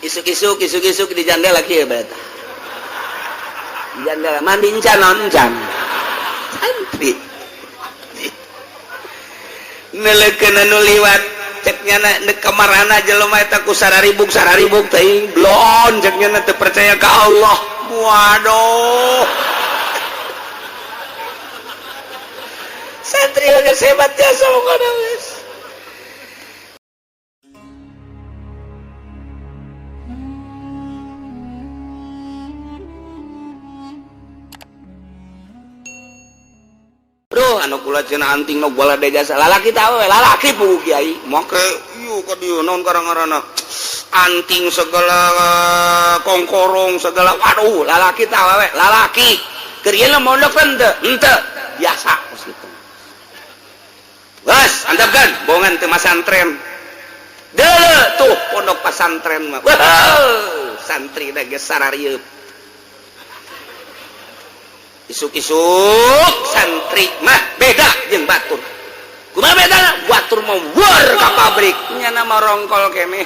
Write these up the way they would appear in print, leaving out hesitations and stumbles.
Isuk-isuk, isuk-isuk di jandela kieu bae tah. Di jandela mandi encan, naon encan. Santri. Nelekeun anu liwat, cek nyana nek kamarana jelema eta ku sararibuk sararibuk teuing blon, cek nyana teu percaya ka Allah. Waduh. Santri geus hebat jasa pokona geus. Duh, anu kula cenah anting nu bola jasa lalaki tah we, lalaki puguh kiai. Make ieu ka dieu naon karang-ngaranna? Anting segala, kongkorong segala. Waduh, lalaki tah we, lalaki. Keur ieu mondok kan teu? Henteu. Biasa kos kitu. Geus, antepkeun bongan teu masantren. Deuleu tuh pondok pasantren mah. Wah, santri da geus sararieub. Isuk-isuk santri mah beda jeung batur. Kumaha beda? Batur mah war ka pabrik, nyana mah rongkol keneh.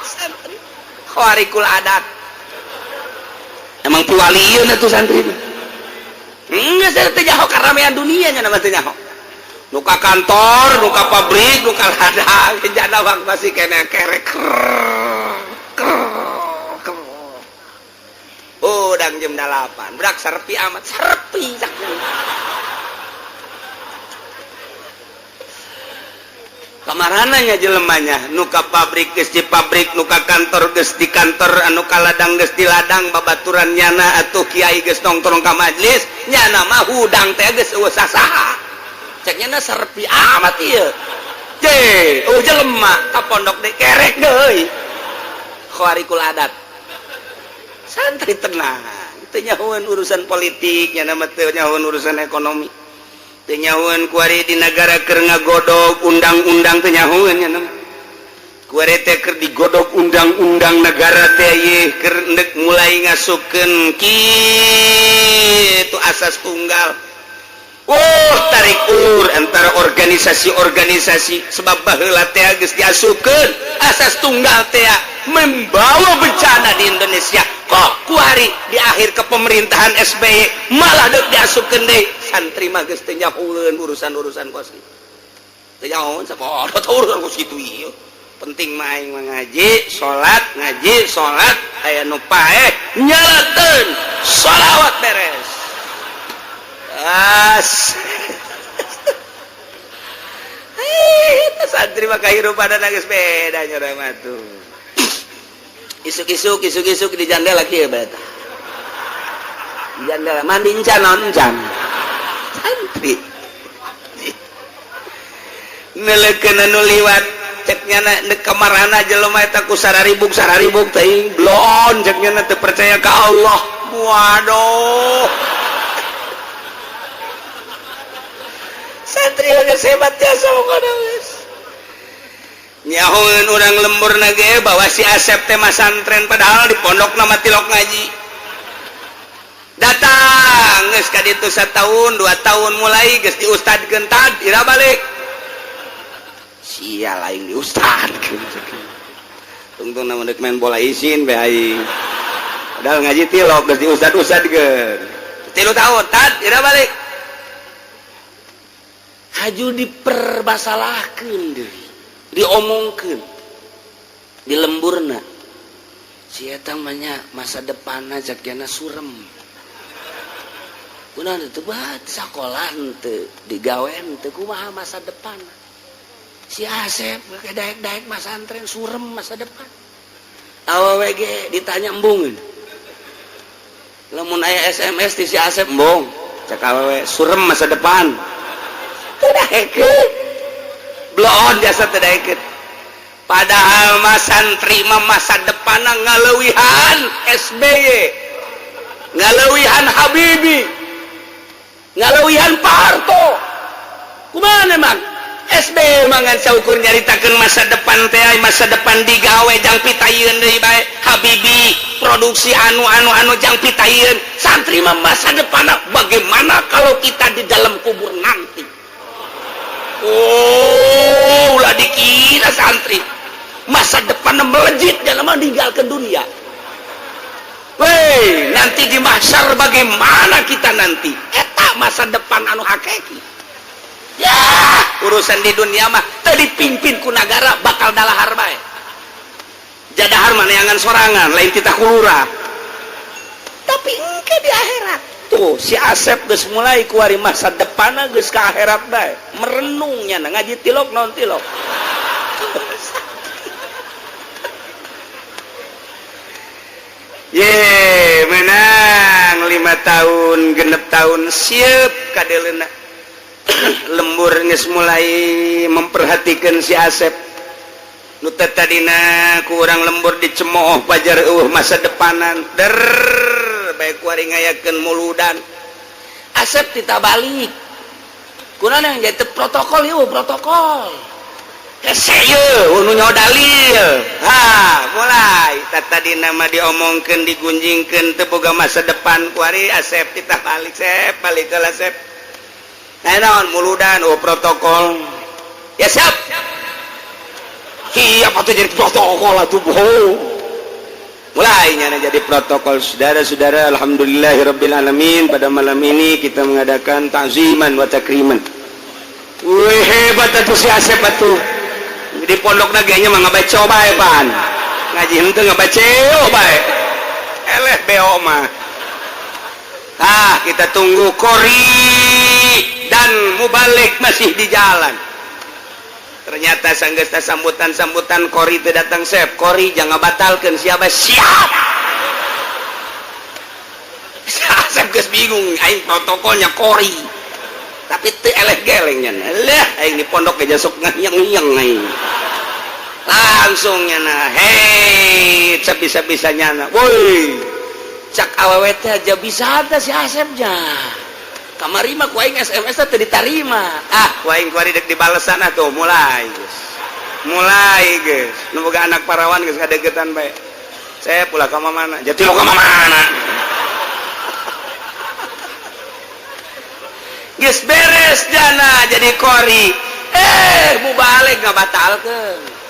Santri khawarikul adat. Emang piwalieun atuh santri mah. Geus teu nyaho karamean dunia nyana mah teu nyaho. Nu ka kantor, nu ka pabrik, nu ka ladang, jana wak masih keneh kerek. Udang jam 8, budak serpi amat, serpi kemarananya jelemanya, nuka pabrik geus di pabrik, nuka kantor geus di kantor, anu ka ladang geus di ladang, babaturan nyana atuh kiai geus nongkrong ka majlis, nyana mah hudang teh geus eueuh sasaha. Cek nyana serpi amat ieu. Je, oh jelema ka pondok deui kerek deui. Khawarikul adat. Santri tenang, teu nyahoeun urusan politik, nyana mah teu nyahoeun urusan ekonomi. Teu nyahoeun kuari di negara keur ngagodog undang-undang, teu nyahoeun nyana mah. Kuari teh keur digodog undang-undang negara teh ieu keur endek mulai ngasupkeun kitu asas tunggal. Oh, tarik ulur antara organisasi-organisasi sebab baheula teh geus diasupkeun asas tunggal teh membawa bencana di Indonesia. Kok kuari di akhir kepemerintahan SBY malah deuk diasupkeun deui. Santri mah geus teu nyahoeun urusan-urusan kos kitu. Teu nyahoeun sapodo teh urusan kos kitu ieu. Penting mah aing mah ngaji, salat, ngaji, salat, aya nu paeh nyalateun sholawat beres. As. Itu santri mah kahirupan geus beda nya mah tuh. Isuk-isuk, isuk-isuk di jandela kieu bae tah. Di jandela mandi encan, naon encan. Santri. Nelekeun anu liwat, cek nyana nek kamarana jelema eta ku sararibuk sararibuk teuing blon, cek nyana teu percaya ka Allah. Waduh. Santri geus hebat jasa pokona geus. Nyahoeun urang lembur nage bahwa si Asep teh masantren padahal di pondok nama tilok ngaji. Datang geus ka ditu satahun, 2 tahun mulai geus diustadkeun tad ira balik. Sia lain diustadkeun. Tungtung na dek main bola isin bae aing. Padahal ngaji tilok geus diustad-ustadkeun. 3 tahun tad ira balik. Haju dipermasalahkeun deui. Diomongkeun di lemburna si eta mah nya masa depanna jakjana surem kunaon teu bat sakola henteu digawe henteu kumaha masa depan si Asep daek-daek masantren surem masa depan awewe ge ditanya embungeun lamun aya SMS ti si Asep embung cek awewe surem masa depan teu daekeun blon jasa teu daekeun. Padahal mah santri mah masa depanna ngaleuwihan SBY, ngaleuwihan Habibie, ngaleuwihan Pak Harto. Kumaha emang SBY mah ngan saukur nyaritakeun masa depan teh, masa depan digawe jang pitayeun deui bae. Habibie produksi anu anu anu jang pitayeun. Santri mah masa depanna bagaimana kalau kita di dalam kubur nanti. Oh, ulah dikira santri. Masa depan melejit dalam meninggalkan dunia. Weh, nanti di mahsyar bagaimana kita nanti? Eta masa depan anu hakiki. Ya, urusan di dunia mah teu dipimpin ku nagara bakal dalahar bae. Jadahar mah neangan sorangan, lain kita kulura. Tapi engke di akhirat. Tuh, si Asep geus mulai kuari masa depanna geus ka akhirat bae. Merenungnya ngaji tilok non tilok. Ye, menang 5 tahun, 6 tahun siap kadeleuna. Lembur geus mulai memperhatikan si Asep. Nu teh tadina ku urang lembur dicemooh pajar eueuh masa depanan. Der bae kuari ngayakeun muludan. Asep tita balik. Kunaon yang jadi protokol ieu protokol. Dalil mulai tadi nama diomongkan digunjingkan teboga masa depan kuari Asep kita balik sep balik ke Asep. Nah, naon muludan oh protokol ya siap siap atau jadi protokol atuh bohong mulainya jadi protokol. Saudara-saudara, alhamdulillahirabbil alamin, pada malam ini kita mengadakan ta'ziman wa takriman. Wih, hebat atuh si Asep atuh. Di pondok naganya mah ngabaca bae pan. Ngaji henteu ngabaca bae. Eleh beo mah. Ah, kita tunggu kori dan mubalik masih di jalan. Ternyata sanggeusna sambutan-sambutan kori teu datang sep. Kori jangan batalkeun siapa siap. Asep geus bingung aing protokolnya kori. Tapi teu eleh geleng nya. Lah aing di pondok ge sok ngayang-ngayang aing. Langsung nyana hei bisa-bisa nyana woi cak awewe teh aja bisa teh si Asep nya kamari mah ku aing SMS teh ditarima ah ku aing kuari dek dibalesan atuh mulai geus mulai geus nu boga anak parawan geus ngadeukeutan bae saya pula ka mana jati lo ka mana geus beres jana jadi kori mubalik ngabatalkeun.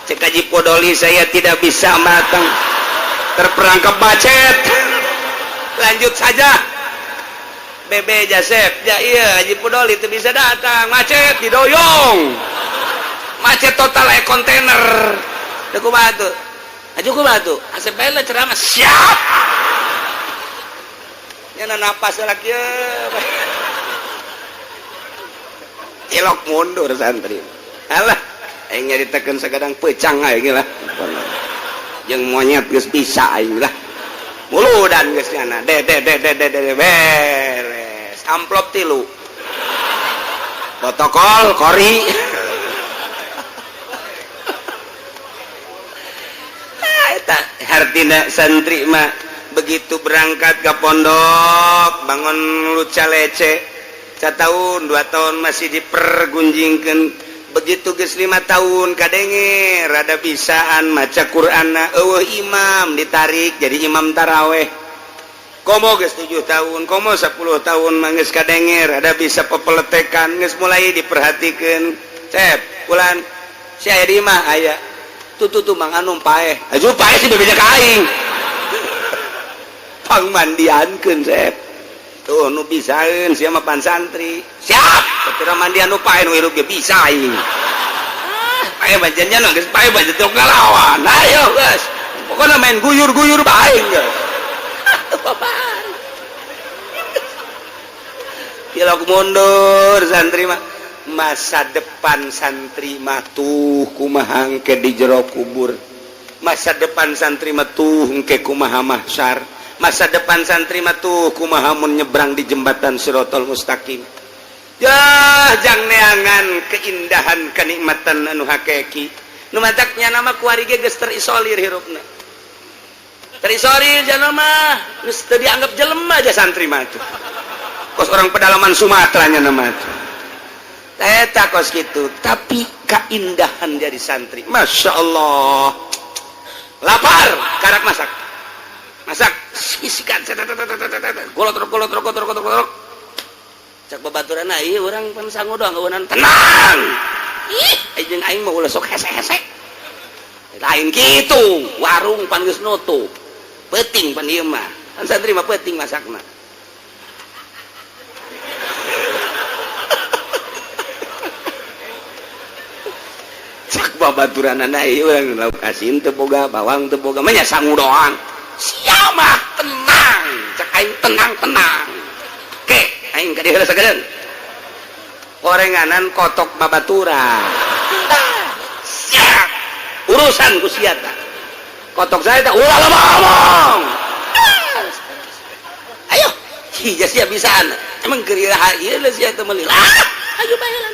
Cek Haji Podoli saya tidak bisa matang terperangkap macet lanjut saja Bebe Jasep ya iya Haji Podoli itu bisa datang macet didoyong macet total kayak kontainer deku batu aja ku batu Asep bae ceramah siap nya napas lagi ilok mundur santri alah aing nyaritakeun sagadang pecang aing lah jeung monyet geus bisa aing lah muludan geus nyana de de de de de de beres amplop 3 protokol kori eta hartina santri mah begitu berangkat ke pondok bangun luca lece 1 tahun 2 tahun masih dipergunjingkeun begitu geus 5 tahun kadenge rada bisaan maca Qur'anna eueuh imam ditarik jadi imam taraweh komo geus 7 tahun komo 10 tahun mah geus kadenge rada bisa pepeletekan geus mulai diperhatikeun cep bulan si aya di imah aya tuh tuh tuh Mang Anum paeh aju paeh si bebeja ka aing pangmandiankeun cep tuh nu bisaeun sia mah pan santri siap sapira mandian nu paeh nu hirup ge bisa aing ah paeh banjennya geus paeh banjen teu ngalawan ayo geus pokona main guyur-guyur bae geus apaan tilok mundur santri mah masa depan santri mah tuh kumaha engke di jero kubur masa depan santri mah tuh engke kumaha mahsyar masa depan santri mah tuh kumaha mun nyebrang di jembatan Sirotol Mustaqim ya jang neangan keindahan kenikmatan anu hakiki nu mataknya nama kuari ge geus terisolir hirupna terisolir jana mah geus teu dianggap jelema aja santri mah tuh kos orang pedalaman Sumatera nya nama tuh eta kos kitu tapi keindahan jadi santri Masya Allah lapar karak masak masak isikan golot golot golot golot golot cak babaturan ieu urang pan sangu doang eueunan tenang ih jeung aing mah ulah sok hese-hese Lain gitu, warung pan geus nutup. Peuting pan ieu mah. Kan santri mah peuting masakna. Cak babaturanana ieu urang lauk asin teu boga, bawang teu boga, mah nya sangu doang. Sia mah tenang, cak aing tenang-tenang. Ke, aing ka dieu heula sagedeung. Gorenganan kotok babaturan. Siap. Urusan ku sia tah. Kotok saya tah ulah loba ngomong. Ayo, hija sia bisaan. Emang keur iraha ieu sia teh meuli. Ayo bae lah.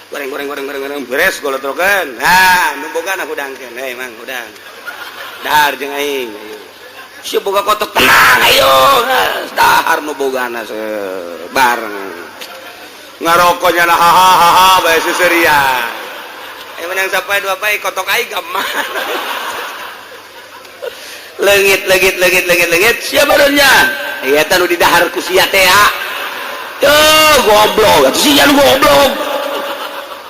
Goreng goreng goreng goreng goreng beres golotrokeun. Nah, nu bogana hudangkeun. Hei mang hudang. Dahar jeung aing. Ayo. Sia boga kotok tenang ayo. Dahar nu bogana bareng. Ngarokoknya lah hahaha bae seuseurian. Ayo menang sampai dua pai kotok aing ka mana. Leungit leungit leungit leungit leungit sia barunya. Ieu teh nu di dahar ku sia teh. Tuh goblok, atuh sia nu goblok.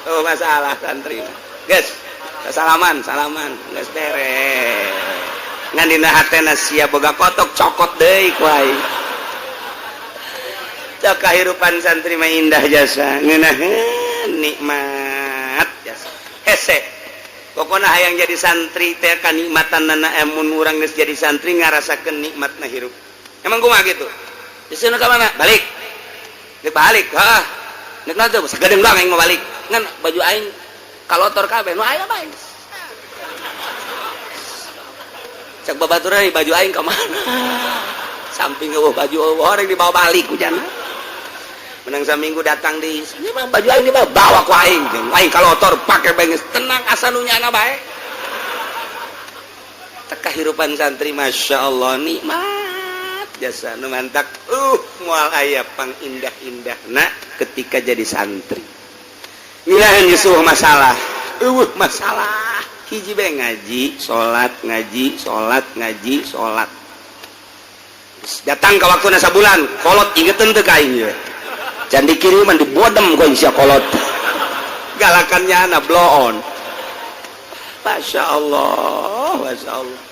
Oh masalah santri. Guys, salaman, salaman, geus beres. Ngan dina hatena sia boga kotok cokot deui ku aing. Cak kahirupan santri mah indah jasa, ngeunaheun nikmat jasa. Hese. Pokona hayang jadi santri teh kanikmatanana emun urang geus jadi santri ngarasakeun nikmatna hirup. Emang kumaha kitu? Geus ka mana? Balik. Dek balik, hah. Nek naon teh sagedeung doang aing mau balik. Ngan baju aing kalotor kabeh nu aya bae. Cak babaturan baju aing ka mana? Samping eueuh baju eueuh orang dibawa balik ku jana. Menang saminggu datang di ini mah baju aing dibawa bawa ku aing jeung aing kalotor pake bae geus tenang asa nu nyana bae. Teh kahirupan santri Masya Allah nikmat jasa nu mantak moal aya pang indah-indahna ketika jadi santri. Ngilaheun geus eueuh masalah, eueuh masalah. Hiji bae ngaji, salat, ngaji, salat, ngaji, salat. Datang ke waktuna sabulan, kolot ingeteun teu ka aing ieu. Can dikiriman dibodem ku sia kolot. Galakannya ana bloon. Masya Allah, Masya Allah.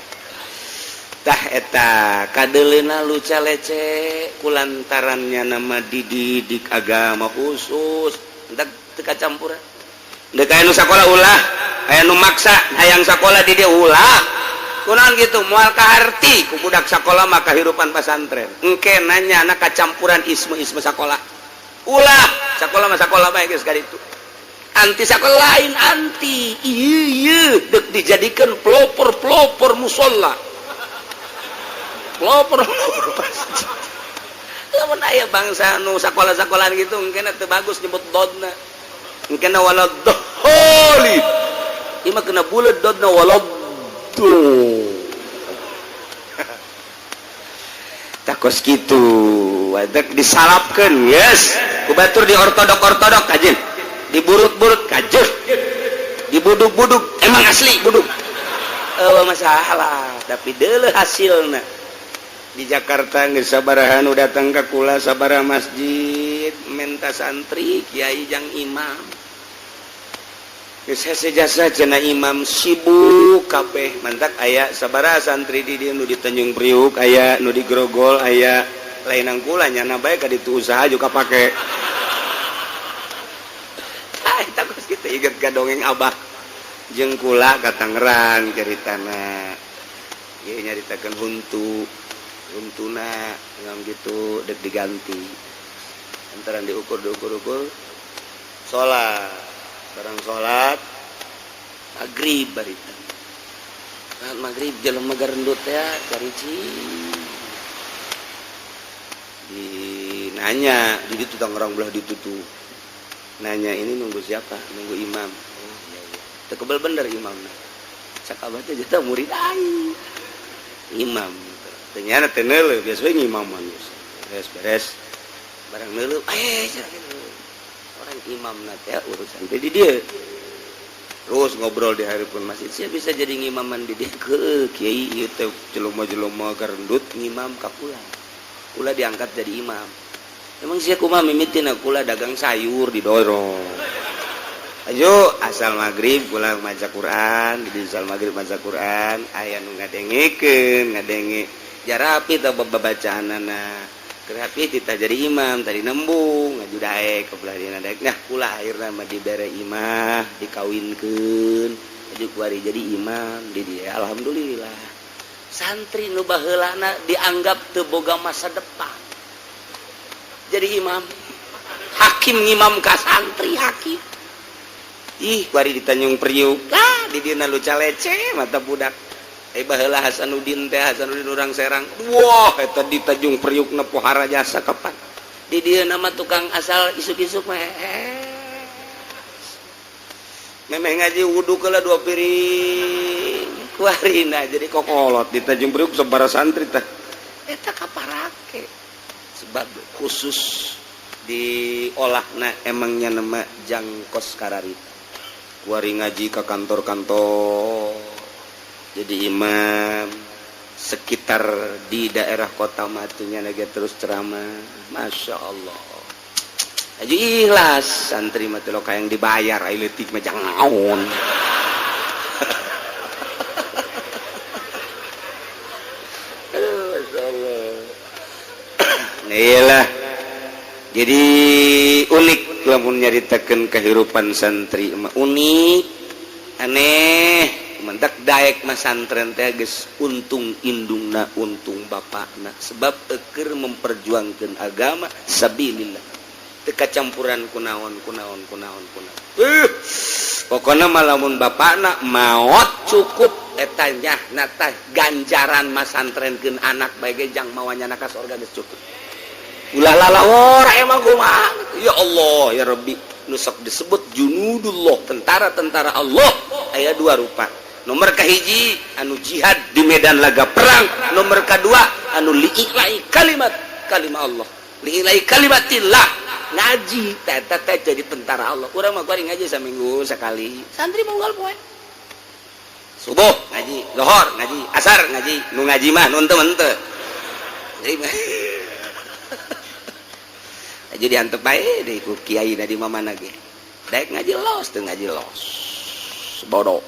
Tah eta kadeleuna luca lece kulantarannya nama dididik agama khusus. Entak teu kacampuran. Deuk aya nu sakola ulah, aya nu maksa hayang sakola di dieu ulah. Kunaon gitu moal kaharti ku budak sakola mah kahirupan pasantren. Engke nanya anak kacampuran isme-isme sakola. Ulah, sakola mah sakola bae geus kaditu. Anti sakola lain anti. Ieu ieu deuk dijadikeun pelopor-pelopor musola. Pelopor-pelopor masjid. Lamun aya bangsa nu sakola-sakolaan gitu engke teu bagus nyebut dodna. Engke wala dholi. Ieu mah kena buleud dodna wala tuh. Takos kitu, wadak disalapkeun, yes. Ku batur di ortodok-ortodok kajeun. Diburut-burut kajeun. Dibuduk-buduk emang asli buduk. Eueuh masalah, tapi deuleuh hasilna. Di Jakarta geus sabaraha nu datang ka kula sabaraha masjid menta santri kiai jang imam. Geus hese jasa cenah imam sibuk kabeh mantak aya sabaraha santri di dieu nu di Tanjung Priuk aya nu di Grogol aya lain kula nyana bae ka ditu usaha juga pake. Ah eta geus kitu inget ka dongeng abah jeung kula ka Tangerang caritana. Ieu nyaritakeun huntu huntuna ngam gitu dek diganti. Antara diukur diukur-ukur salat barang salat maghrib barita. Salat maghrib jelema garendut ya carici. Di nanya di ditu Tangerang belah ditu tuh. Nanya ini nunggu siapa? Nunggu imam. Oh iya iya. Teu kebel bener imamna. Cak abah teh jatah murid aing. Imam. Ternyata teu neuleuh biasa we ngimaman biasa. Beres beres. Barang neuleuh cenah kitu. Orang imamna teh urusan teh di dieu. Terus ngobrol di hareupeun masjid, sia bisa jadi ngimaman di dieu ke kiai ieu teh jelema-jelema garendut ngimam ka kula. Kula diangkat jadi imam. Emang sia kumaha mimitina kula dagang sayur didorong. Ayo asal maghrib pulang maca Quran, di asal maghrib maca Quran, aya nu ngadengekeun, ngadenge jarapi tah babacaanana. Kerapi kita jadi imam tadi nembung ngaju daek ke belah dina daek. Nah, kula akhirna mah dibere imah, dikawinkeun, aju kuari jadi imam di dia. Alhamdulillah. Santri nu baheulana dianggap teu boga masa depan. Jadi imam, hakim ngimam ka santri hakim. Ih, kuari di Tanjung Priuk ah di dina lu calece mata budak. Eh, baheula Hasanuddin teh, Hasanuddin urang Serang, wah, eta di Tanjung Priuk na pohara jasa. Kapan di dieu nama tukang asal isuk-isuk mah, eh. Memeh ngaji wudu kela dua piring, kuarina jadi kokolot di Tanjung Priuk sabara santri teh eta kaparake sebab khusus diolahna emangnya nama jangkos kararita. Kuari ngaji ke kantor-kantor, jadi imam sekitar di daerah kota matunya lagi terus ceramah. Masya Allah, aja ikhlas santri mah lo kayak yang dibayar, ayo leutik mah jangan. Aduh, Masya Allah. Iyalah, jadi unik lamun nyaritakeun kehidupan santri mah, unik, aneh, mendak daek mah santren teh geus untung indungna, untung bapakna, sebab eker memperjuangkan agama sabilillah, teu kacampuran kunaon kunaon kunaon kunaon. Pokoknya mah lamun bapakna maot cukup eta nyahna tah ganjaran masantrenkeun anak bae ge jang mawanya ka sorga geus cukup. Ulah lalawor emang kumaha. Ya Allah ya Rabbi, nu sok disebut junudullah, tentara-tentara Allah, aya dua rupa. Nomor kahiji anu jihad di medan laga perang, nomor kedua anu lii'lai kalimat kalimah Allah, lii'lai kalimatillah, ngaji teh teh jadi tentara Allah. Urang mah kuari ngaji saminggu sekali, santri unggal poe, subuh ngaji, lohor ngaji, asar ngaji. Nu ngaji mah nu henteu henteu. Jadi aja diantep bae deh ku kiai di mana ge daek ngaji los teu ngaji los bodoh.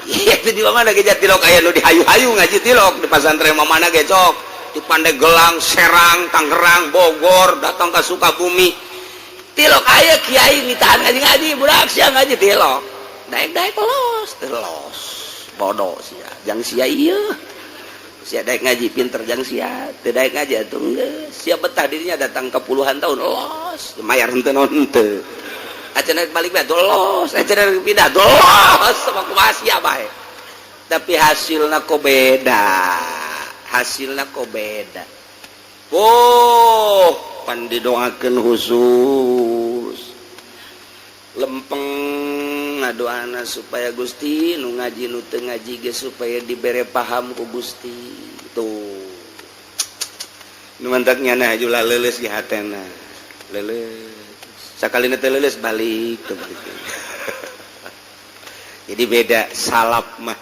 Iya, itu di mana ge tilok aya nu dihayu-hayu ngaji tilok di pasantren mana ge cok di Pandeglang, Serang, Tangerang, Bogor, datang ke Sukabumi, tilok aya kiai nitahan ngaji-ngaji budak sia ngaji tilok daek-daek los teu los bodoh sia jang sia. Ieu sia daek ngaji pinter jang sia, teu daek ngaji atuh geus sia betah dirinya datang ke puluhan tahun los mayar henteu naon henteu acan balik bae los acan pindah los sama kumaha sia bae. Tapi hasilna kok beda, hasilna kok beda. Oh, pan didoakeun khusus lempeng ngadoana supaya Gusti nu ngaji nu teu ngaji ge supaya dibere paham ku Gusti. Tuh nu mantak nyana ulah leuleus di hatena, leuleus sakalina teu leuleus balik teu balik. Jadi beda salaf mah.